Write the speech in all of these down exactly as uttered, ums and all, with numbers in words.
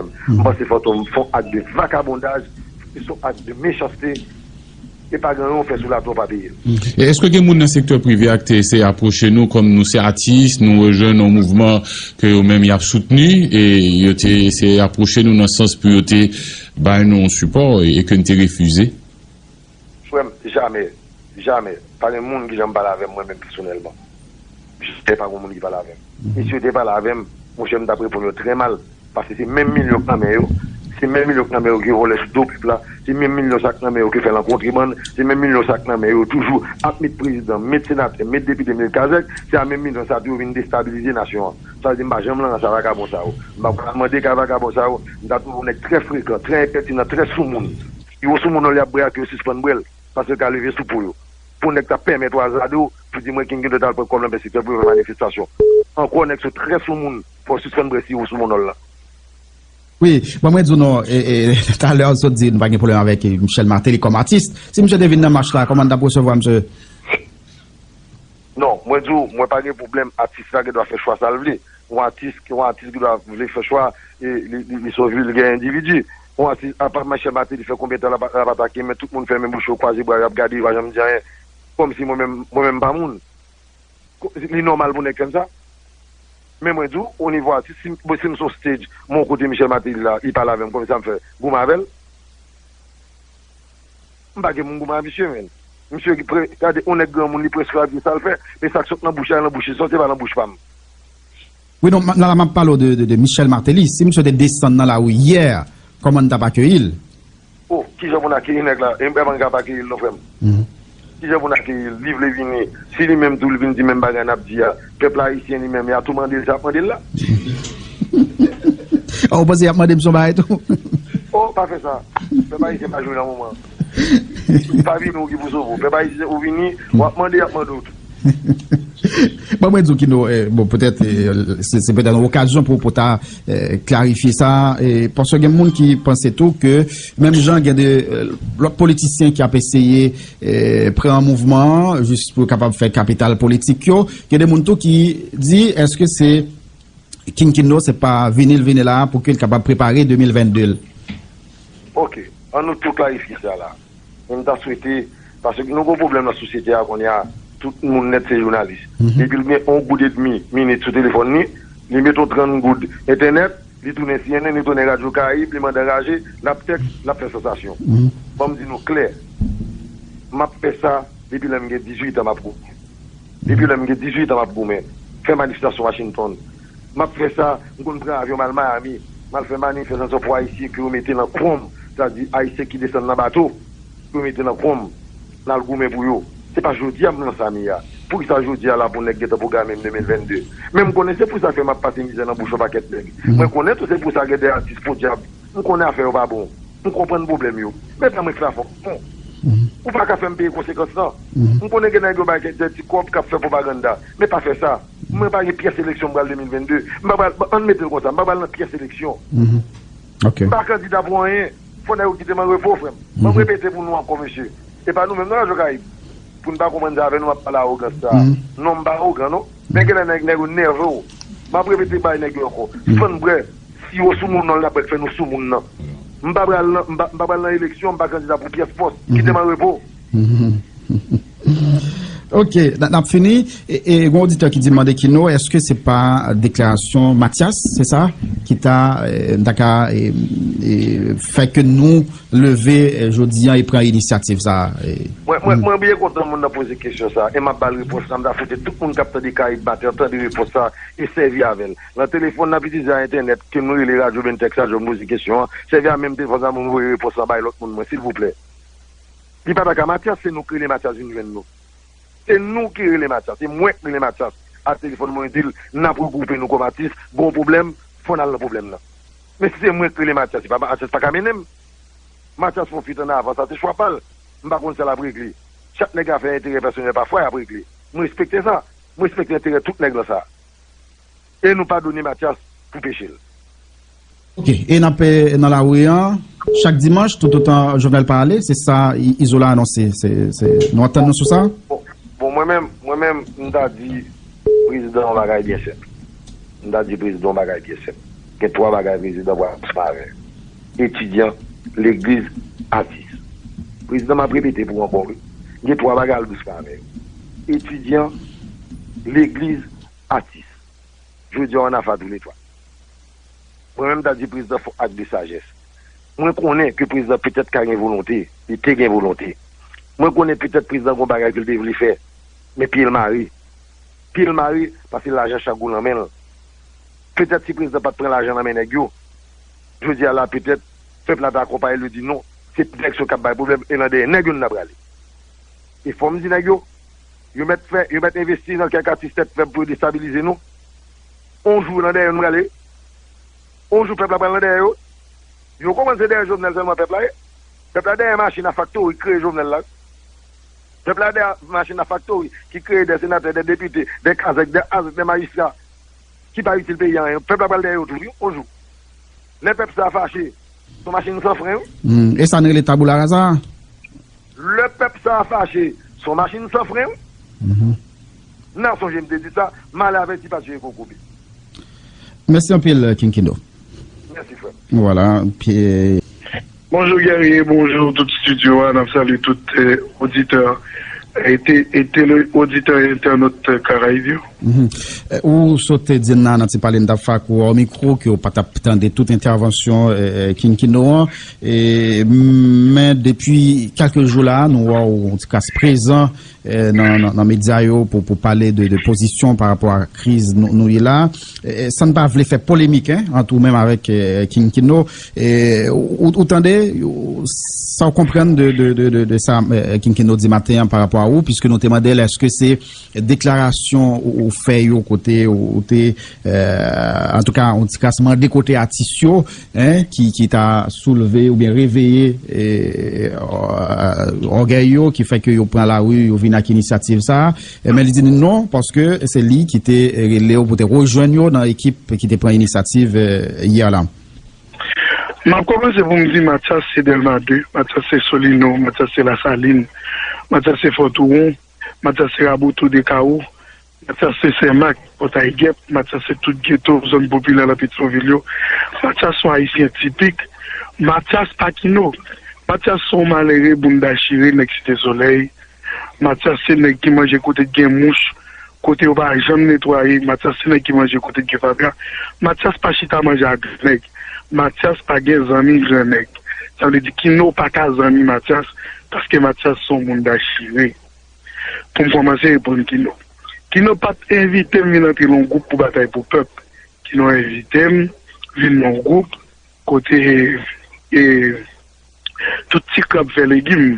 M panse Fantom fè yon ak de vakabondaj, se yon ak de mechanste, e pa gen anyen w fè sou la tou w pa peye l. E èske gen moun nan sektè prive a ki te eseye apwoche nou, kòm nou se atis, nou rejwenn yon mouvman ke yo menm y ap soutni, e yo te eseye apwoche nou nan sans pou yo te bay nou yon sipò e, e ke n te refize? Frè m, jamè, jamè, pa gen moun ki janm pale avè m mwen menm pèsonèlman. Jamè pa gen moun ki pale avè m. Si yo te pale avè m, monchè, m t ap reponn yo trè mal. Paske se menm milyon k nan men yo, se menm milyon k nan men yo ki vòlè sou do pèp la, se menm milyon sa k nan men yo ki fè lankontrebann, se menm milyon sa k nan men yo toujou ap met prezidan, met senatè, met depite, met kazèk, se a menm milyon sa tou yo vin destabilize nasyon an. Sa vle di m pa janm nan rans a vakabon sa yo. M pa pral mande kay vakabon sa yo, m ta twouve yon nèg trè frekan, trè enpètinan, trè soumoun. Yo soumoun nan li ap bwè ak yo sispann bwè l, paske l ka leve sou po yo. Pou nèg ta pèmèt w azade w, pou di mwen King Kino t al pran kòb nan men sektè prive fè manifestasyon. Ankò nèg sou trè soumoun, fò w sispann bwè siwo sou monnòl la. Wi, bon, mwen di w non, e, e, talè w sot di nou pa gen pwoblèm avèk, e, Michel Martelly kòm atis. Si misye te vin nan mach la, kòman n t ap resevwa misye? Non, mwen di w, mwen pa gen pwoblèm, atis la gen dwa fè chwa sa l vle. Yon atis, yon atis gen dwa vle fè chwa, e, li, li, li se yon vilgè endividi. Yon atis, apa Michel Martelly fè konbyen tan l ap, l ap atake, men tout moun fèmen bouch yo, kwaze bra yo, y ap gade, yo pa janm di anyen. Kòmsi mwen menm, mwen menm m pa moun. Ko-, li nòmal pou nèg fè m sa? Men mwen di w, o nivo atis, si, si m sou stage, m wè yon kote Michel Martelly la, li pale avè m, kòmsi sa m fè goumen avè l? M pa gen pou m goumen ak misye, menn. Misye ki pre-, gade, yon nèg granmoun, li prèske ap di sa l fè, men sa k sot nan bouch li a, nan bouch li soti, se pa nan bouch pa m. Wi, non, m, la, m ap pale w de, de, de Michel Martelly. Si misye te desann nan lari yè, kòman n t ap akeyi l? O, kijan pou n akeyi nèg la? E m, e m ka pa akeyi l non, frè m. Kijan pou n akeyi l? Li vle vini. Si li menm tou, li vin di menm bagay n ap di a, pèp la ayisyen li menm, y a tou mande l, sa y ap mande l la? O, w panse y ap mande m sou bagay tou? O, pa fè sa. Pèp ayisyen pa jwe nan moman. Pa vini ou ki pou sove w. Pèp ayisyen ou vini, w ap mande, y ap mande w tou. Bon, mwen di w, Kino, eh, bon, petèt, eh, se, se petèt yon okazyon pou, pou ta, eh, klarifye sa, eh, paske gen moun ki panse tou ke, menm jan gen de, eh, lòt politisyen ki ap eseye, eh, pran mouvman an, jis pou yo kapab fè kapital politik yo, gen de moun tou ki di, èske se King Kino, se pa vini l vini la pou ke l kapab prepare de mil vennde l? Ok, ann nou tou klarifye sa la. Men m ta swete, paske nou gen yon pwoblèm nan sosyete a kounye a, tout moun nèt se jounalis. Depi l gen yon goud edmi minit sou telefòn li, li met yon trant goud entènèt, li tounen C N N, li tounen Radyo Karayib, li mande anraje, l ap tèks, l ap fè sansasyon. Ban m di nou klè, m ap fè sa depi lè m gen dizuit an m ap goumen. Depi lè m gen dizuit an m ap goumen, fè manifestasyon Washington. M ap fè sa, m konn pran avyon m al Miami, m al fè manifestasyon pou Ayisyen ke yo mete nan konb, sa di Ayisyen ki desann nan bato, ke yo mete nan konb, n al goumen pou yo. Se pa jodi a m lanse ami a. Poukisa jodi a la pou nèg gentan pwograme m de mil vennde? Men m konnen se pou sa fè m ap pase mizè nan bouch yon pakèt nèg. Mwen konnen tou se pou sa gen de atis podyab. M konnen afè yo pa bon. M konprann pwoblèm yo. Men tan mwen k la fòk bon. Ou pa ka fè m peye konsekans lan. M konnen gen nèg yo bay kèk ti kòb k ap fè pwopaganda. Men pa fè sa. Mwen pa gen pyès eleksyon m pral de mil vennde. M pa pral, ann mete l konsa, m pa pral nan pyès eleksyon. M pa kandida pou anyen. Fò nèg yo kite m an repo, frè m. Ban m repete pou nou ankò, mesye. E pa nou menm nan Radyo Karayib. Pou n pa konprann sa avè nou, m ap pale awogans sa a. Non, m pa awogan, non. Men genlè nèg, nèg yo nève w. M ap repete bay nèg yo ankò. Sispann bwè siwo sou moun nan, l ap wè k fè nou sou moun nan. M pa pral nan, m pa, m pa pral nan eleksyon, m pa kandida pou pyès pòs. Kite m an repo. Ok, n, n ap fini. E, e, gen yon oditè ki di, mande Kino, èske se pa deklarasyon Mathias, se sa, ki ta, eh, ta ka, eh, eh, fè ke nou leve, eh, jodi an e pran inisyativ sa a, eh? Mwen, mwen, mwen byen kontan moun nan poze kesyon sa a, e m ap ba l repons lan, m ta swete tout moun k ap tande Karayib Maten tande repons sa a e sèvi avè l. Nan telefòn n ap itilize a entènèt, ke nou rele radyo oubyen tèks radyo, m poze kesyon an, sèvi a menm telefòn sa a pou m voye repons lan bay lòt moun mwen, silvouplè. Li pa ta ka Mathias, se nou k rele Mathias vin jwenn nou. Se nou ki rele Mathias, se mwen k rele Mathias ak telefòn mwen, di l n ap regwoupe nou kòm atis, gen yon pwoblèm, fò n al nan pwoblèm nan. Men si se mwen k rele Mathias, se pa Mathias pa ka mennen m. Mathias fè yon fuit an avan, sa se chwa pa l. M pa konn sa l ap regle. Chak nèg afè enterè pèsonèl pa fwa y ap regle. M respekte sa. M respekte enterè tout nèg nan sa. E nou padone Mathias pou peche l. Ok, e n ap, eh, nan lari an, chak dimanch, toutotan Jovenel pa ale, se sa I-, Izola anonse. Se, se, nou antann nou sou sa? Bon, bon, mwen menm, mwen menm, m ta di prezidan yon bagay byen senp. M ta di prezidan yon bagay byen senp. Gen twa bagay prezidan pral dousman avè yo. Etidyan, legliz, atis. Prezidan, m ap repete pou ou ankò, wi. Gen twa bagay al dousman avè yo. Etidyan, legliz, atis. Jodi a, w ann afè a toulètwa. Mwen menm, m ta di prezidan fè ak de sajès. Mwen konnen ke prezidan petèt ka gen volonte, li te gen volonte. Mwen konnen petèt prezidan gon bagay ke l te vle fè, men pye l mare. Pye l mare, paske lajan chak gou nan men l. Petèt si prezidan pa t pran lajan nan men nèg yo, jodi a la, petèt, pèp la ta akonpaye l, yo di non, se nèg sa yo k ap bay pwoblèm, e nan dèyè nèg yo n ap rale. E fò m di nèg yo, yo mèt fè, yo mèt envesti nan kèk atis tèt frèt pou yo destabilize nou. On jou nan dèyè yo n prale. On jou pèp la pral nan dèyè yo. Yo konprann se dèyè Jovenel sèlman pèp la ye. Pèp la dèyè machin a faktori ki kreye Jovenel la. Pèp la dèyè machin a faktori ki kreye de senatè, de depite, de kazèk, de azèk, de majistra ki pa itil peyi a anyen. Pèp la pral dèyè yo tou, wi, on jou. Lè pèp sa fache, se yon machin san fren, wi. Hmm, e sa n rele taboula raza a? Lè pèp sa fache, se yon machin san fren, wi. Mhm. N a sonje m te di sa, malè avèti pa tiye kokobe. Mèsi anpil, King Kino. Mèsi, frè. Vwala, Pye- Bonjou, Guerrier, bonjou tout studio a, n ap salye tout, eh, oditè, eh, te, eh, tele oditè e entènot, eh, Karayib yo. Mhm. Eh, ou sot te di n nan, nan ti pale n t ap fè ak ou ò mikwo, ke w pa t ap tande tout entèvansyon, eh, eh, King Kino an. Eh, men depi kèlke jou la, nou wè w yon ti kras prezan, eh, nan, nan, nan medya yo pou, pou pale de, de pozisyon pa rapò a kriz nou, nou ye la. Eh, eh, san n pa vle fè polemik, en, ant ou menm avèk, eh, King Kino, eh, ou, ou tande, ou, sa w konprann de, de, de, de, de sa, eh, King Kino di maten an pa rapò a ou, piske nou te mande l, èske se deklarasyon ou, ou fè yo kote ou, ou te, eh, antouka, yon ti kras mande kote atis yo, en, ki, ki ta soulve oubyen reveye, eh, ò-, ògèy yo, ki fè ke yo pran lari, yo vin ak inisyativ sa a. Eh, men li di non, paske se li ki te rele yo pou te rejwenn yo nan ekip ki te pran inisyativ, eh, yè la. M ap kòmanse pou m di Matyas se Dèlma de, Matyas se Solino, Matyas se Lasalin, Matyas se Fò Touwon, Matyas se Raboto, Dekawo, Matyas se Senmak, Pòtay Gèp, Matyas se tout geto, zòn popilè nan Petyonvil yo. Matyas se yon Ayisyen tipik. Matyas pa Kino. Matyas se yon malere, bounda chire, nèg Site Solèy. Matyas se nèg ki manje kote k gen mouch, kote yo pa janm netwaye. Matyas se nèg ki manje kote k gen fatra. Matyas pa chita manje ak gran nèg. Matyas pa gen zanmi gran nèg. Sa vle di Kino pa ka zanmi Matyas, paske Matyas se yon bounda chire. Pou m kòmanse reponn Kino. Kino pa t envite m vin antre nan yon gwoup pou batay pou pèp. Kino envite m vin nan yon gwoup kote, e, tout ti krab fè legim.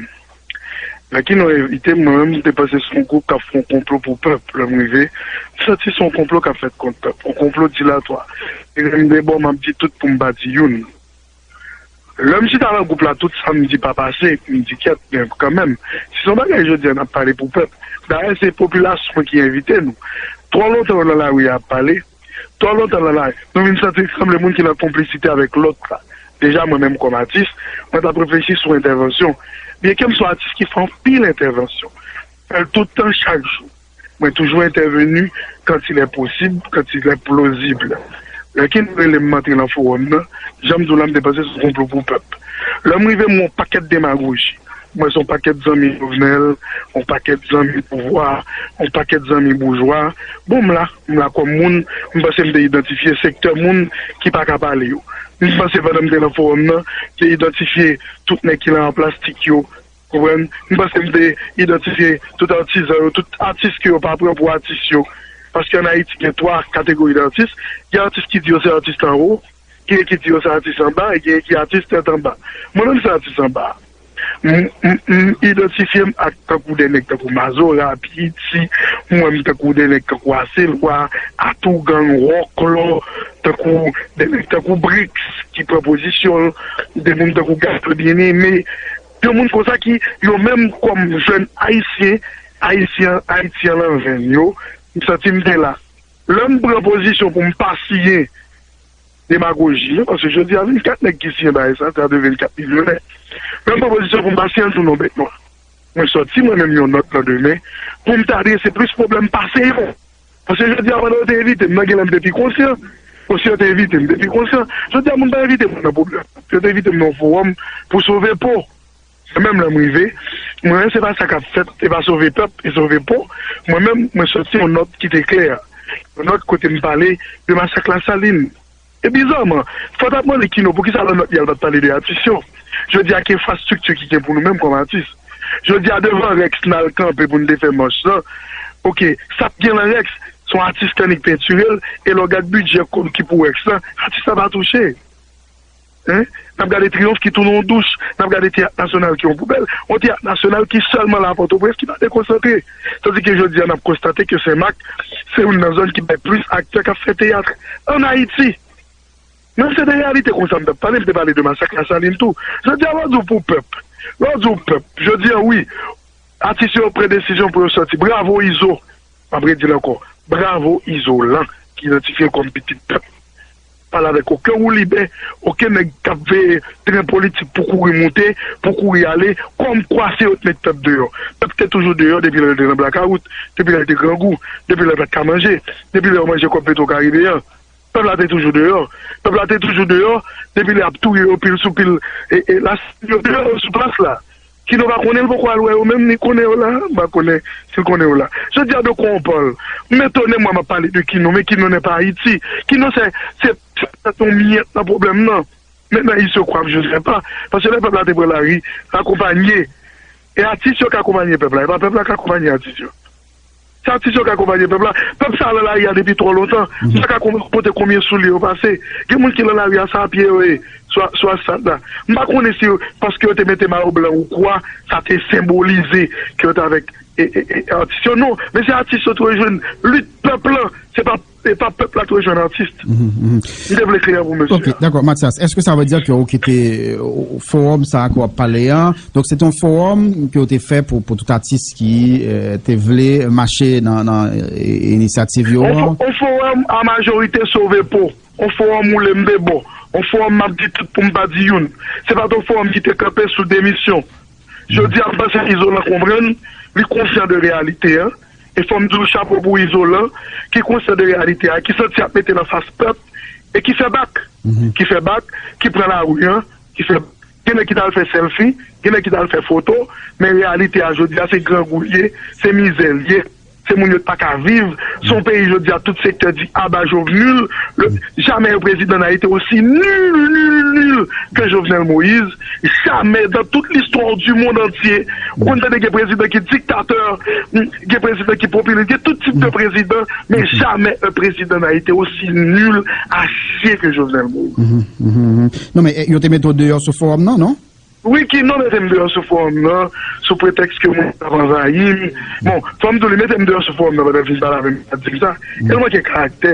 Lè Kino envite m, mwen menm, m te panse se yon gwoup k ap fè yon konplo pou pèp. Lè m rive, m santi se yon konplo k ap fèt kont pèp, yon konplo dilatwa. E lè m debò, m ap di tout pou m pa di youn. Lè m chita nan gwoup la, tout sa m di pa pase, m di kyèt, men kanmenm, si se yon bagay jodi a n ap pale pou pèp, dayè se popilasyon ki envite nou. Twò lontan yo nan lari a ap pale, twò lontan nan lari, nou vin santi sanble moun ki nan konplisite avèk lòt la. Deja, mwen menm kòm atis, mwen t ap reflechi sou entèvansyon. Byenke m se yon atis ki fè anpil entèvansyon, fè l tout tan, chak jou. Mwen toujou entèveni quand il est possible, quand il est plausible. Lè Kino rele m antre nan fowòm nan, jan m di w la, m te panse se yon konplo pou pèp. Lè m rive, m wè yon pakèt demagoji. M wè se yon pakèt zanmi Jovenel, yon pakèt zanmi pouvwa, yon pakèt zanmi boujwa. Bon, m la, m la kòm moun, m panse m te idantifye sektè moun ki pa ka pale yo. M panse pandan m te nan fowòm nan, m te idantifye tout nèg ki nan an plastik yo, konprann? M panse m te idantifye tout atizan yo, tout atis ke yo pa pran pou atis yo. Paske ann Ayiti, gen twa kategori datis. Gen atis ki di yo se atis anwo, gen ki di yo se atis anba, e gen ki atis tèt anba. Mwen menm, se atis anba. M, m, m idantifye m ak tankou de nèg tankou Mazora, P I T, m wè m tankou de nèg tankou Aselwa, Atougang, Wòklò, tankou de nèg tankou Brix, ki pran pozisyon l, de moun tankou Gabriel Bien-Aimé, de moun konsa ki, yo menm kòm jèn ayisyen, ayisyen, Ayiti an nan venn yo, m santi m te la. Lè m pran pozisyon pou m pa siyen demagoji an, paske jodi a, vennkat nèg ki siyen bagay sa, sa de vennkat milyonè. Lè m pran pozisyon pou m pa siyen l sou non bèt nwa. Mwen sòti mwen menm yon nòt landemen pou m ta adrese plis pwoblèm pase yo. Paske jodi a, pandan yo te envite m nan, gen lè m te pi konsyan. Bon, si yo te envite m, m te pi konsyan. Jodi a, moun pa envite moun nan pwoblèm. Yo te envite m nan yon fowòm pou sove po. Mwen menm, lè m rive, mwen, se pa sa k ap fèt, se pa sove pèp, e sove po. Mwen menm, mwen sòti yon nòt ki te klè. Yon nòt kote m pale de masak Lasalin. E bizarman, fò w t ap mande Kino poukisa nan nòt li a l pa t pale de atis yo. Jodi a, ki enfrastrikti ki gen pou nou menm kòm atis? Jodi a, devan Rex n al kanpe pou n te fè mach lan. Oke, sa k gen nan Rex, se yon atis k annik pentire l, e lè w gad bidjè kòb ki pou Rex lan, atis la pa touche. Hein? N ap gade Triyonf ki tounen yon douch, n ap gade Teyat Nasyonal ki yon poubèl, yon Teyat Nasyonal ki sèlman la Pòtoprens, ki pa dekonsantre. Tandike jodi a, n ap konstate ke Senmak se youn nan zòn ki bay plis aktè k ap fè teyat ann Ayiti. Men se de reyalite konsa m t ap pale, m te pale de masak Lasalin tou. Jodi a, lè w di w pou pèp, lè w di w pèp, jodi a, wi, atis yo pran desizyon pou yo sòti. Bravo Izo! M ap redi l ankò. Bravo Izolan ki idantifye l kòm pitit pèp. Pale avèk okenn woulibè, okenn nèg k ap veye tren politik pou kouri moute, pou kouri ale, kòmkwa se yo t met pèp deyò. Pèp te toujou deyò depi lè l te nan blakawout, depi lè l te grangou, depi lè l pa t ka manje, depi lè yo manje kòb Petwo Karibe an. Pèp la te toujou deyò. Pèp la te toujou deyò depi lè y ap touye yo pil sou pil. E, e la, yo deyò yo sou plas la. Kino pa konnen l poko al wè yo menm, li konnen yo la? M pa konnen si l konnen yo la. Jodi a de quoi on parle? M etone mwen m ap pale de Kino, men Kino n'est pas Haïti. Kino se, se, se yon miyèt nan pwoblèm nan. Maintenant, il se croit, je sais pas. Paske lè pèp la te pran lari, l akonpanye. E atis yo k akonpanye pèp la, e pa pèp la k akonpanye atis yo. Se atis yo k akonpanye pèp la. Pèp sa a lan lari a depi twò lontan. M pa ka kon- konte konbyen soulye yo pase. Gen moun ki lan lari a, se a pye yo ye, sou, sou asfalt la. M pa konnen si paske yo te mete mayo blan ou kwa, sa te senbolize ke yo t avèk e, e, e, atis yo. Non, men se atis yo t rejwenn lit pèp lan. Se pa, se pa pèp la t rejwenn atis. M te vle klè pou mesye a. Ok, dakò, Mathias. Èske sa vle di ke ou kite, euh, fowòm sa a ke w ap pale an, donk, se te yon fowòm ke w te fè pou, pou tout atis ki, eh, te vle mache nan, nan, eh, inisyativ yo an? On fo-, on fowòm a majorite sove po. On fowòm woule m de bò. On fowòm m ap di tout pou m pa di youn. Se pa t on fowòm ki te kanpe sou demisyon. Jodi a, m panse Izolan konprann, li konsyan de reyalite an. E fò m di w chapo pou Izolan, ki konsyan de reyalite a, ki santi ap mete l anfas pèp, e ki fè bak. Ki fè bak, ki pran lari an, ki fè, gen nèg ki t al fè sèlfi, gen nèg ki t al fè foto, men reyalite a jodi a se grangou l ye, se mizè l ye, se moun yo t pa ka viv, se yon peyi jodi a tout sektè di aba Jovenul, le, jamè yon prezidan n a été aussi nul, nul, nul que Jovenel Moïse, jamè dans toute l'histoire du monde entier, ou konn tande gen prezidan ki diktatè, gen prezidan ki popilis, gen tout tip de prezidan, men jamè yon prezidan n a été aussi nul à chier que Jovenel Moïse. Non, men, eh, yo te mete w deyò sou fowòm nan, non? Wi, Kino mete m deyò sou fowòm nan, sou pretèks ke moun t ap anvayi m. Bon, fò m di w, li mete m deyò sou fowòm nan pandan l fin pale avè m, li pa t di m sa. E l manke karaktè.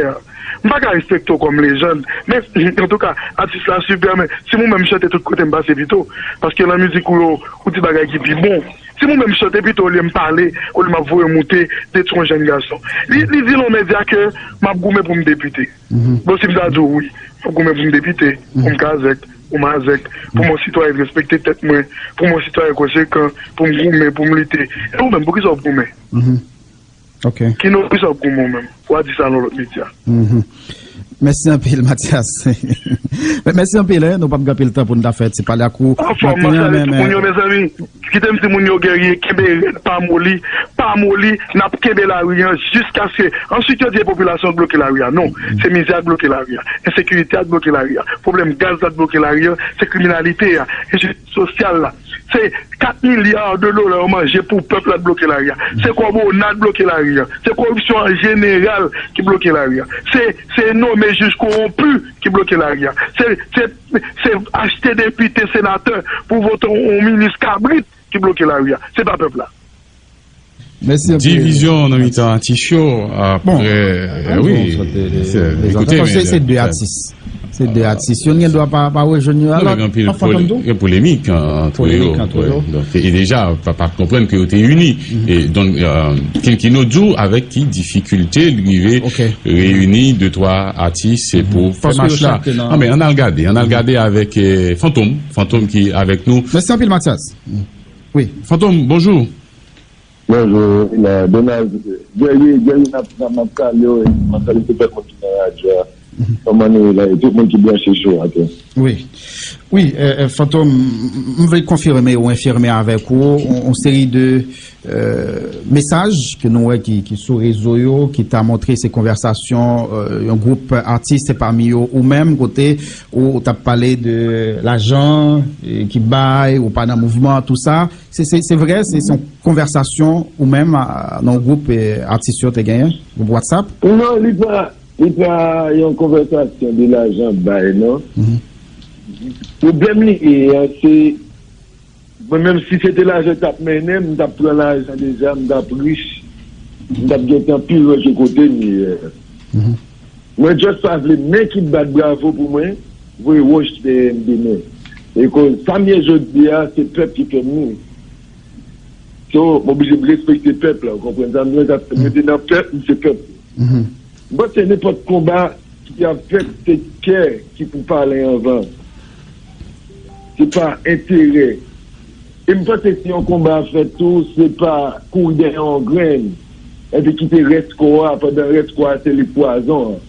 M pa ka respekte w kòm lejann. Men, antouka, atis la sipè, men si m ou menm chante tout kote m pase pito. Paske lan mizik ou yo, ou di bagay ki pi bon. Si m ou menm chante pito olye m pale, olye m ap voye moute, detwi yon jèn gason. Li, li di lan medya ke m ap goumen pou m depite. Bon, si m ta di w wi, m ap goumen pou m depite, pou m kazèk, pou m azèk, pou m yon sitwayen respekte tèt mwen, pou m yon sitwayen konsekan, pou m goumen, pou m lite. E ou menm, poukisa w ap goumen? Kino, poukisa w ap goumen ou menm? W a di sa nan lòt medya. Mèsi anpil, Mathias. Mèsi anpil, hein. Nou p ap gen anpil tan pou n ta fè ti pale ak ou. Anfòm, maten an, men, men, mezanmi. Kite m di moun yo, Guerrier, kenbe rèd, pa moli, pa moli, n ap kenbe lari an jiskaske, answit yo di e popilasyon k bloke lari a. Non, se mizè a k bloke lari a, ensekirite a k bloke lari a, pwoblèm gaz la k bloke lari a, se kriminalite a, enjistis sosyal la, se kat milya de dola yo manje pou pèp la k bloke lari a, se kòb ona k bloke lari a, se koripsyon an jeneral ki bloke lari a, se, se nonmen jij kowonpi ki bloke lari a, se, se, se achte depite, senatè pou vote yon minis kabrit ki bloke lari a. Se pa pèp la. Divizyon nan mitan atis yo, apre, wi, se, ekoute, se de atis. Se de atis. Youn gen dwa pa, pa rejwenn yo. Non, men gen anpil polemik antre yo. Donk, e deja, pa, pa konprann ke yo te ini. E donk, King Kino di w avèk ki difikilte li rive reyini de twa atis, se pou fè mach la. Non, men ann al gade, ann al gade avèk, eh, Fantom, Fantom ki avèk nou. Mèsi anpil, Mathias. Wi. Fantom, bonjou. Bonjou, Donald. Guerrier, Guerrier, m ap, m ap, m ap salye w, e m ap salye tout lòt moun ki nan radyo a. Kòman nou ye la, e tout moun ki branche sou a tou. Wi. Wi, euh, euh, Fantom, m, m vle konfime ou enfime avèk ou yon, yon seri de, euh, mesaj ke nou wè ki, ki sou rezo yo, ki ta montre se konvèsasyon, euh, yon gwoup atis, se pami yo ou menm, kote ou, ou t ap pale de lajan, eh, ki bay, ou pa nan mouvman, tou sa. Se, se, se vre, se, se yon konvèsasyon ou menm, a, nan yon gwoup, eh, atis yo te genyen, gwoup WhatsApp? Non, li pa, li pa yon konvèsasyon de lajan bay, non. Pwoblèm li ye a, se, mwen menm, si se te lajan k t ap mennen m, m t ap pran lajan deja, m t ap rich, m t ap gentan pi lwen ke kote m ye. Mwen just pa vle men ki bat bravo pou mwen, voye wòch dèyè m demen. E koz sa m ye jodi a, se pèp ki fè m ni. So, m oblije m respekte pèp la, ou konprann sa m di la, mwen te nan pèp, m se pèp. M panse nenpòt konba ki ap fèt, se kè ki pou pale anvan. Se pa enterè. E m panse si yon konba ap fèt tou, se pa kouri dèyè yon grenn, epi kite rès kò a, pandan rès kò a se li k pwazon an.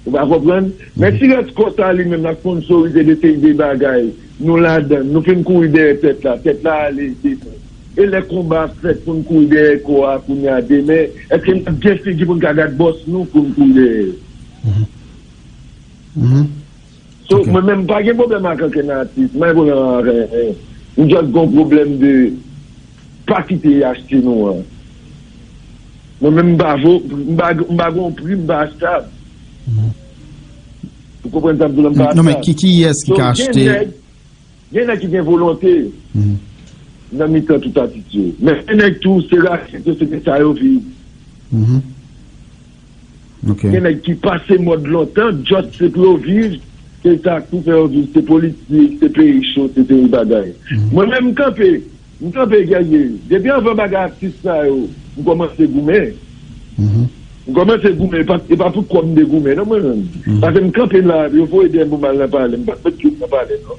Ou pa konprann? Men si rès kò sa li menm l ap sponsorize de seri de bagay, nou ladan, nou fin kouri dèyè tèt la, tèt la ale demen. E lè konba ap fèt pou n kouri dèyè kò a kounye a demen, èske n ap gen figi pou n ka gad bòs nou pou n kouri dèyè yo? So, mwen menm, m pa gen pwoblèm ak ankenn atis, m pa gen pwoblèm ak anyen. M just gen yon pwoblèm de pa kite y achte nou an. Mwen menm, m pa vo, m pa, m pa gen yon pri, m pa achtab. Ou konprann sa m di w la, m pa achtab. Non, men ki, kiyès ki ka achte? So, gen nèg, gen nèg ki gen volonte nan mitan tout atis yo. Men gen nèg tou, se rakèt yo, se de sa yo viv. Gen nèg ki pase mòd lontan, just se pou yo viv, se sa k pou fè yo viv, se politik, se peyi cho, se seri bagay. Mwen menm, m kanpe, m kanpe gèye. Depi anvan bagay atis sa yo, m kòmanse goumen. M kòmanse goumen, e pa, e pa pou kòb m te goumen, non, mwen menm. Paske m kanpe la, yo voye dèyè m pou m al nan palè, m pa t met pye m nan palè, non.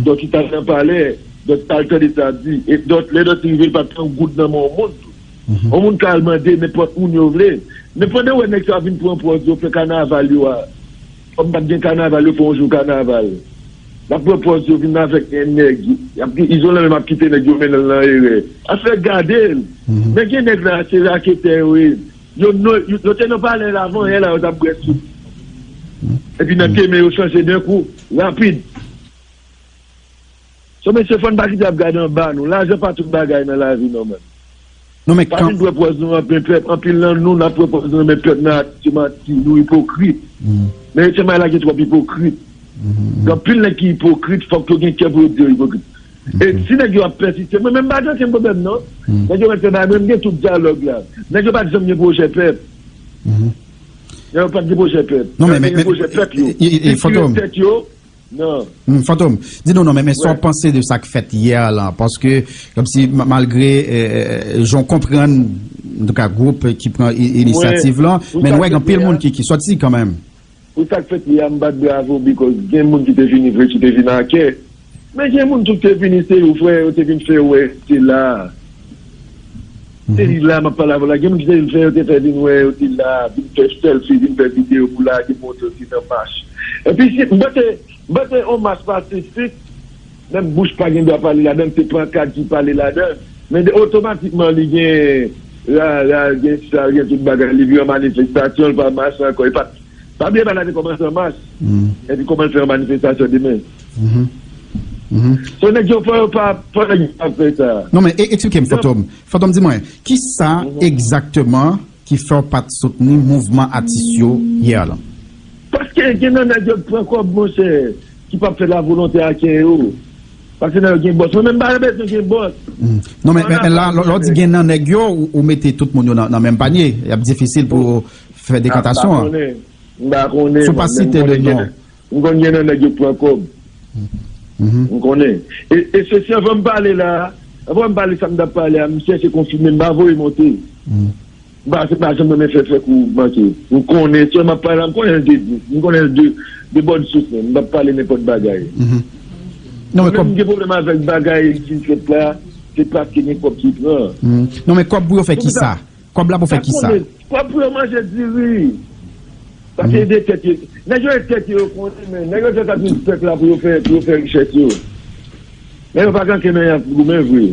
Dòt, m t al nan palè, dòt, m t al tande sa ap di, e dòt, lè dòt rive, l pa t pran goud nan men yon moun tou. Yon moun ka al mande nenpòt moun yo vle. Men pandan w wè nèg sa ap vin pran pòz yo, fè kanaval yo a. Kòm pa t gen kanaval, yo fè yon jou kanaval. L ap pran pòz yo, vin avèk nèg. Y ap, Izolan menm ap kite nèg yo mennen l nan erè. Afè gade l. Men gen nèg la, se raketè yo ye. Yo, yo, yo te nan palè la avan yè la, yo t ap bwè soup. Epi nan kemen yo chanje de kou, rapid. So, mesye, fò n pa kite ap gade anba nou. Lajan pa tout bagay nan lavi, non, menm. Non, men pa fin pran pòz nou nan men pèp. Anpil nan nou, n ap pran pòz nou nan men pèp nan atis yo, manti, nou ipokrit. Men yo te may la gen twòp ipokrit. Gen anpil nèg ki ipokrit, fòk yo gen kè pou yo di yo ipokrit. E si nèg yo ap pèsiste, mwen menm m pa gen okenn pwoblèm, non. Nèg yo mèt fè bagay, mwen m gen tout dyalòg la. Nèg yo pa t janm gen pwojè pèp. Nèg yo pa t gen pwojè pèp. Non, men, men, men, pwojè pèp yo. Tèt yo. Non. Hmm, Fantom, di nou non, men, men sa w panse de sa k fèt yè a la? Paske, kòmsi, ma-, malgre, eh, eh, jan w konprann, antouka, gwoup ki pran i-, inisyativ lan, men nou wè gen anpil moun ki, ki sòti kanmenm. Pou sa k fèt yè a, m bat bravo, because gen moun ki te vini vre, ki te vin a kè. Men gen moun tou ki te vini, se yo, frè, yo te vin fè wè, se la. Se li la, m ap pale avè w la. Gen moun ki te vin fè, yo te fè vin wè, yo te la, vin fè selfie, vin fè videyo pou lage, montre yo te nan mach. Epi, si, m panse, m panse yon mach pasifik, menm bouch pa gen dwa pale ladan l, se pankad ki pale ladan l. Men de, otomatikman, li gen, la, la, gen sa, gen tout bagay, li vin yon manifestasyon, li pa mache ankò. E pa, pa bliye bagay la te kòmanse an mas. Epi kòman l fè yon manifestasyon demen? So, nèg yo, fò yo pa, fò nèg yo pa fè sa. Non, men, e, eksplike m, Fantom. Fantom, di mwen, kisa egzakteman ki fè w pa t soutni mouvman atis yo yè a la? Paske gen nan nèg yo k pran kòb, monchè, ki p ap fè lavolonte a kè yo. Paske nan yo gen bòs. Mwen menm, m pa bezwen gen bòs. Non, men, men, men la, lè, lè w di gen nan nèg yo, ou, ou mete tout moun yo nan, nan menm panye. Y ap difisil pou fè dekantasyon an. M pa konnen. M pa konnen. Si w pa site le non. M konn gen nan nèg yo k pran kòb. M konnen. E, e se si anvan m pale la, anvan m pale sa m t ap pale a, m chèche konfime, m pa voye monte. M pa, se pa janm renmen fè, fè kou manke. M konnen, sèlman pale la, m konnen l de, m konnen l de, de bòn sous menm. M p ap pale nenpòt bagay. Non, men kòb, m gen pwoblèm avèk bagay ki fèt la, se paske gen kòb ki pran. Non, men kòb pou yo fè kisa? Kòb la pou fè kisa? Kòb pou yo manje diri. Paske de tèt yo, nèg yo e tèt yo, yo konnen, men nèg yo fè sa pou pèp la, pou yo fè, pou yo fè richès yo. Men yo pa gen ankenn anyen ap goumen vre.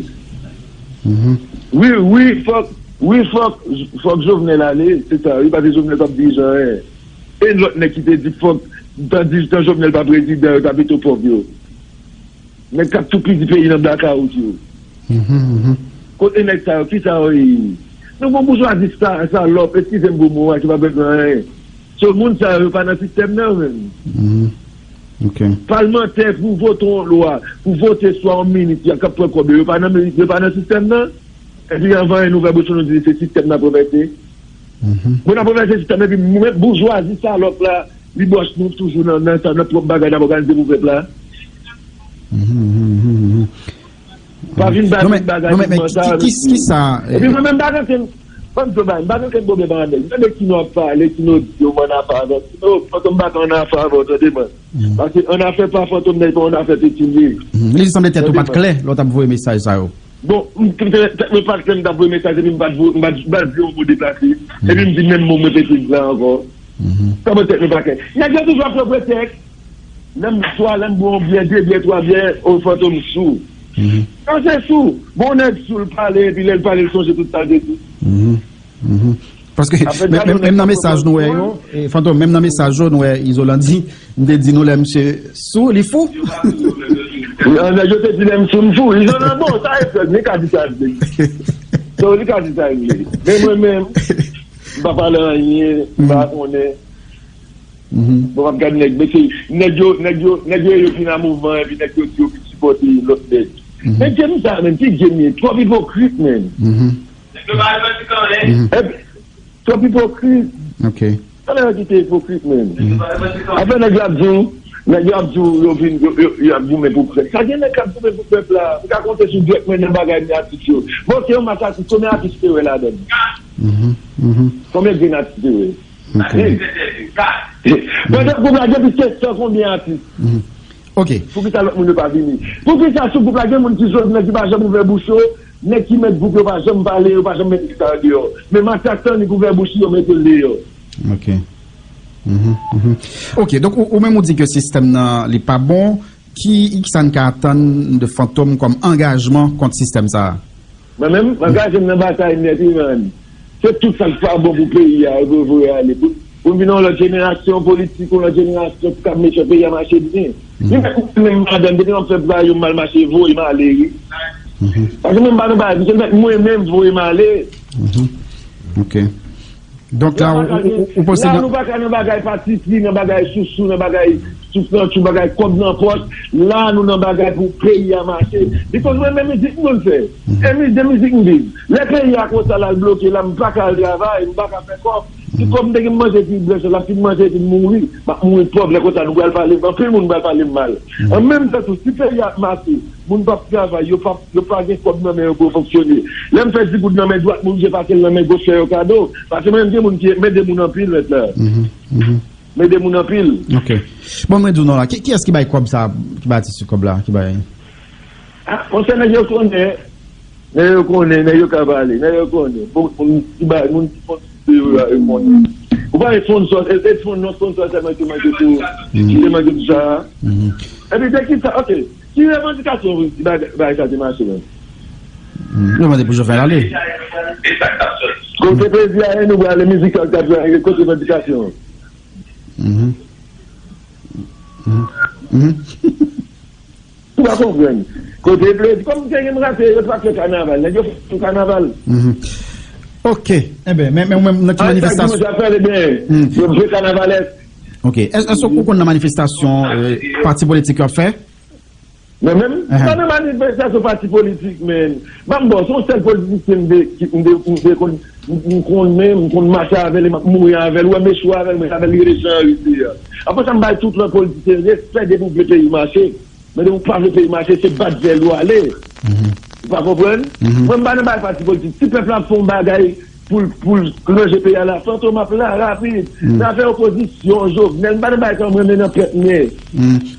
Wi, wi, fòk, wi, fòk, fòk Jovenel ale, se sa, wi, paske Jovenel p ap dirije anyen. E lòt nèg ki te di fòk, tan di, tan Jovenel pa prezidan, yo t ap pito pòv yo. Nèg k ap toupidi peyi nan blakawout yo. Kote nèg sa yo? Kisa yo ye? Nou gon boujwazi sa, salòp, eskize m pou mo a, ki pa bezwen anyen. So, moun sa yo, yo pa nan sistèm nan menm. Palmantè pou vote yon lwa, pou vote swa yon minis, y a k ap pran kòb yo, yo pa nan, yo pa nan sistèm nan. Epi anvan yon nouvèl bouchon, nou di se sistèm n ap ranvèse. Bon, n ap ranvèse sistèm, epi mwen, boujwazi salòp la, li bòch nou toujou nan, nan, nan pwòp bagay n ap òganize pou pèp la. Pa vin ba vin bagay non, men, men, ki, ki, ki sa, epi mwen menm, m pa gen kenn, ban m di w bagay, m pa gen kenn pwoblèm ak nèg. Tande kino ap pale, kino di yo, m annafè avè w. Kino, Fantom, m pa gen annafè avè w, tande mwen. Paske annafè pa Fantom nan, e pa annafè Pekin ye. Li sanble tèt ou pa t klè lè w t ap voye mesaj sa yo. Bon, m, tèt mwen pa t klè, m t ap voye mesaj, epi m pa t vo-, m pa t, m pa t di yon mo deplase. Epi m di menm mo m repete la ankò. Kòman tèt mwen pa klè? Nèg yo toujou ap pran pretèks. Lè m swa lè m bwè yon byè, de byè, twa byè, o, Fantom sou. Nan se sou. Bon, nèg sou, l pale, epi lè l pale, l sonje tout sa l te di. Paske menm, menm nan mesaj nou wè yo, e, Fantom, menm nan mesaj yo nou wè Izolan di, m te di nou lè misye sou, li fou. Nèg yo te di lè m sou, m fou. Izolan, bon, sa e frè, li ka di sa l vle. So, li ka di sa l vle. Men mwen menm, m pa pale anyen, m pa konnen. Bon, m ap gade nèg, mesye, nèg yo, nèg yo, nèg yo, yo vin nan mouvman, epi nèg yo di yo vin sipòte lòt nèg. Men game sa menm, ki game ye? Twòp ipokrit, menm. Epi, twòp ipokrit. Ann arete ipokrit, menm. Apre nèg yo ap di w, nèg yo ap di w, yo vin, yo, yo, yo ap goumen pou pèp. Sa gen nèg k ap goumen pou pèp la. M ka konte sou dwèt mwen nan bagay men atis yo. Bon, se yon match atis, konbyen atis te wè ladan l? Konbyen grenn atis te wè? Pandan gwoup la gen plis ke san konbyen atis. Ok. Poukisa lòt moun yo pa vini? Poukisa sou gwoup la gen moun ki jodi nèg ki pa janm ouvè bouch yo, nèg ki mèt gwoup yo pa janm pale, yo pa janm mete sa yo deyò? Men Matyas Tannik ouvè bouch li, yo mete l deyò. Ok. Ok, donk ou, ou menm ou di ke sistèm nan li pa bon, ki, kisa n ka atann de Fantom kòm angajman kont sistèm sa a? Mwen menm, m angaje m nan batay nèt, wi, man. Se tout sa k pa bon pou peyi a, yo dwe voye ale. Pou, pou n vin yon lòt jenerasyon politik, yon lòt jenerasyon pou k ap make sure peyi a mache byen. Li mèt mwen menm madanm, depi m ap fè bagay yo mal mache, voye m ale, wi. Paske mwen m pa nan bagay, misye mèt mwen menm voye m ale. Ok. Donk la, ou, ou, ou panse la, nou pa ka nan bagay pati pri, nan bagay sousou, nan bagay souf nan tchou, bagay kòb nan pòch. La, nou nan bagay pou peyi a mache. Because mwen, men mizik m konn fè. E mi-, de mizik m viv. Lè peyi a konsa, l al bloke la, m pa ka al travay, m pa ka fè kòb. Si kòb m te gen m manje epi blanch, l ap fin manje epi m mouri. M ap mouri pòv. Lè konsa, nou pral pale, anpil moun pral pale m mal. An menm tan tou, si peyi a ap mache, moun p ap travay, yo p ap, yo pa gen kòb nan men yo pou yo fonksyone. Lè m fè di goud nan men dwat, m oblije pase l nan men goch fè yo kado. Paske mwen menm gen moun ki, m ede moun anpil mèt la. M ede moun anpil. Ok. Bon, mwen di w non la, ki, kiyès ki bay kòb sa, ki bay atis yo kòb la, ki bay? Ah, monchè, nèg yo konnen, nèg yo konnen, nèg yo ka pale, nèg yo konnen. Bon, moun ki bay, moun ki fon yo, yo konnen. Ou pa gen sponsor, e, e spon-, non, sponsor sèlman ki manke pou, ki te manke pou sa. Epi de ki sa, ok. Ki revandikasyon ki bagay, bagay sa te mache menm? Yo mande pou Jovenel ale. Kote plezi a, nou prale mizik sa k ap jwe, kote revandikasyon? Ou pa konprann. Kote plezi, kòm te gen rate, yo t ap fè kanaval, nèg yo fè kanaval. Ok, enben, men, men, men, nan ki manifestasyon? Yo jwe kanavalès. Ok, èske ou konn nan manifestasyon, euh, pati politik yo ap fè? Mwen menm, m pa nan manifestasyon pati politik, men. Ban m ba w, se yon sèl politisyen m de, ki, m de, m de konn, m, m konnen, m konn mache avè l, e m ap mouri avè l, ou wè m echwe avè l, mwen avè l, li rete jan l ye a. Apre sa, m bay tout lòt politisyen respè depi w vle peyi mache. Men depi w pa vle peyi mache, se bat zèl ou ale. Ou pa konprann? Mwen, m pa nan bagay pati politik. Si pèp la ap fè yon bagay, pou l, pou l ranje peyi a la, Fantom ap la, rapid. Nan afè opozisyon, Jovenel, m pa nan bagay sa, mwen, men nan pèp mwen.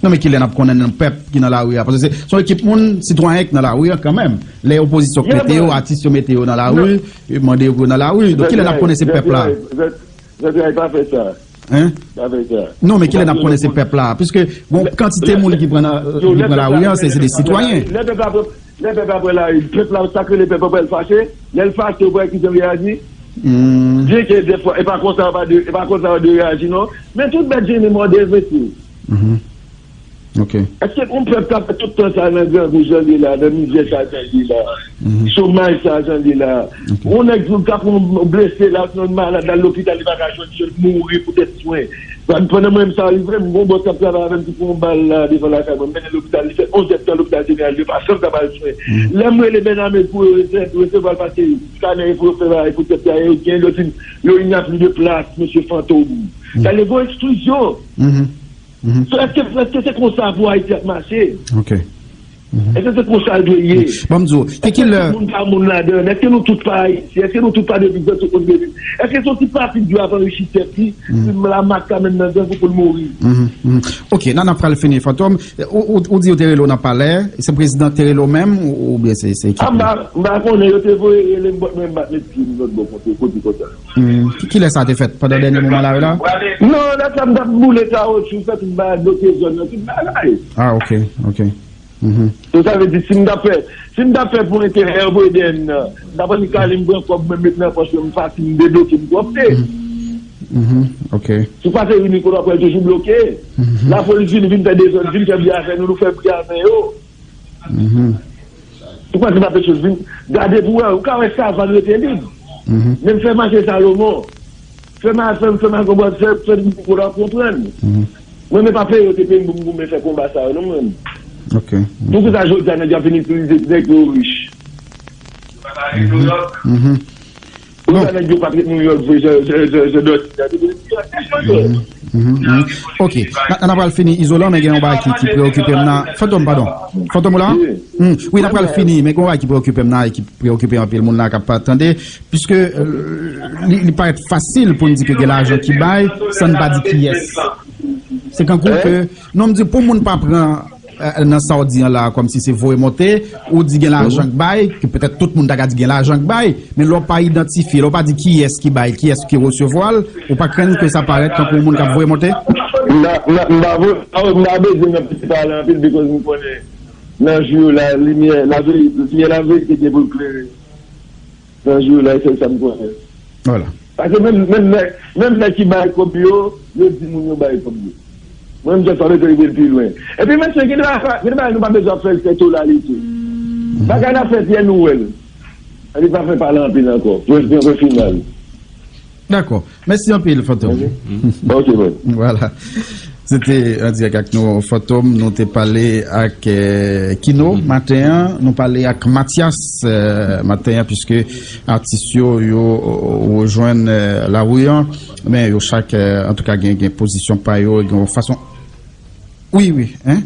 Non, men kilè n ap konnen nan pèp ki nan lari a? Paske se, se yon ekip moun, sitwayen k nan lari a kanmenm. Lè opozisyon k mete yo, atis yo mete yo nan lari, yo mande yo pou yo nan lari. Donk, kilè n ap konnen se pèp la? Zètray pa fè sa. Hein? Non, men kilè n ap konnen se pèp la? Piske gon kantite moun ki pran nan, ki pran lari an, se, se de sitwayen. Lè pèp la pran, lè pèp la pran lari, pèp la, sa k rele pèp la pral fache. Lè l fache, ou wè kijan l reyaji? Byen ke defwa, e pa konsa yo pa dwe, e pa konsa yo dwe reyaji, non. Men tout bèt jennen mòde, mesye. Ok. Èske yon pèp k ap fè tout tan sa nan grangou jan l ye la, nan mizè sa jan l ye la, chomaj sa jan l ye la, yon nèg k ap yon blese la, yon malad la, lopital, li pa ka jwenn, jwenn, mouri poutèt swen. Pandan mwen menm sa rive m, gon bòs k ap travay avè m ki pran yon bal la devan lakay mwen, m mennen lopital, li fè onz èdtan lopital jeneral, yo pa janm ka ba l swen. Lè m rele Bènamez pou yo resevwa l, paske skanè pou yo fè bagay pou tèt la, yo gen, yo di yo, il n'y a plus de place, mesye Fantom. Sa le gon eksklizyon. So, èske, èske se konsa pou Ayiti ap mache? Ok. Èske se konsa l dwe ye? Bon, m di w, ki, ki lè tout moun pa moun ladan? Èske nou tout pa Ayisyen? Èske nou tout pa depi zan tout moun depi? Èske se yon ti pati dwe ap anrichi tèt li? Sim la mak ka menm nan grangou pou l mouri. Ok, nan, n ap pral fini, Fantom. Ou, ou, ou di yo te rele w nan palè, se prezidan te rele w menm, ou, oubyen se, se ekip li? M pa, m pa konnen, yo te voye rele m, bòt mwen m bat met pye m lòt bò kote, kote konsa. Ki, kilè sa te fèt? Pandan dènye moman la yo la? Non, lè sa m t ap boule kawotchou, fè tout bagay, bloke zòn nan, tout bagay. Ah, ok, ok. So, sa vle di, si m t ap fè, si m t ap fè pou enterè yo voye dèyè m nan, m t ap annik ale m pran kòb mwen, met nan pòch mwen, m pati, m debloke m pwòpte. Ok. Si w pase Ri Niko, w ap wè l toujou bloke. Lapolis vin, vin fè dezòd, vin fè bri avè nou, nou fè bri avè yo. Ou panse pa pechòz vin gade pou wè, ou ka wè savann rete lib. Menm fè mache Salomon, fè ma, fè, fè ma konprann, fè, fè m pou la konprann. Mwen menm pa peye yo te peye m pou m goumen fè konba sa yo, non, mwen. Ok. Poukisa jodi a nèg yo ap vin itilize nèg yo rich? Poukisa nèg yo pa trete nou yon vre jan, jan, jan, jan dòt? Ok. N a, n a pral fini, Izolan, men gen yon bagay ki, ki preokipe m nan. Fantom, padon. Fantom, ou la? Wi, n a pral fini, men gen yon bagay ki preokipe m nan e ki preokipe anpil moun nan k ap tande, piske, euh, li, li parèt fasil pou n di ke gen lajan ki bay, san n pa di kiyès. Se kankou ke, non, m di pou moun pa pran euh, nan sa w di an la, kòmsi se voye monte, ou di gen lajan k bay, ke petèt tout moun ta ka di gen lajan k bay, men lè w pa idantifye, lè w pa di kiyès ki bay, kiyès ki resevwa l, ou pa krenn ke sa parèt tankou yon moun k ap voye monte? M pa, m pa, m pa vo-, m pa bezwen nan piti pale anpil, because m konnen nan jou yo la, limyè, laveri-, limyè laverite gen pou l klere. Nan jou la, e sèl sa m konnen. Vwala. Paske menm, menm nèg, menm nèg ki bay kòb yo, yo di moun yo bay kòb yo. Mwen, m jis pa mete rive l pi lwen. Epi, mesye, gen de bagay, gen de bagay nou pa bezwen ap fè l fè tolalite. Bagay la fèt yè, nou wè l. Sa li pa fè pale anpil ankò. Jodi an, se final. Dakò. Mèsi anpil, Fantom. Ok, bon. Vwala. Se te an dirèk ak nou, Fantom. Nou te pale ak, eh, Kino maten an. Nou pale ak Mathias, eh, maten an, piske atis yo, yo, eh, rejwenn, eh, lari an. Men yo chak, eh, antouka, gen, gen pozisyon pa yo, gen yon fason. Wi, wi, hein?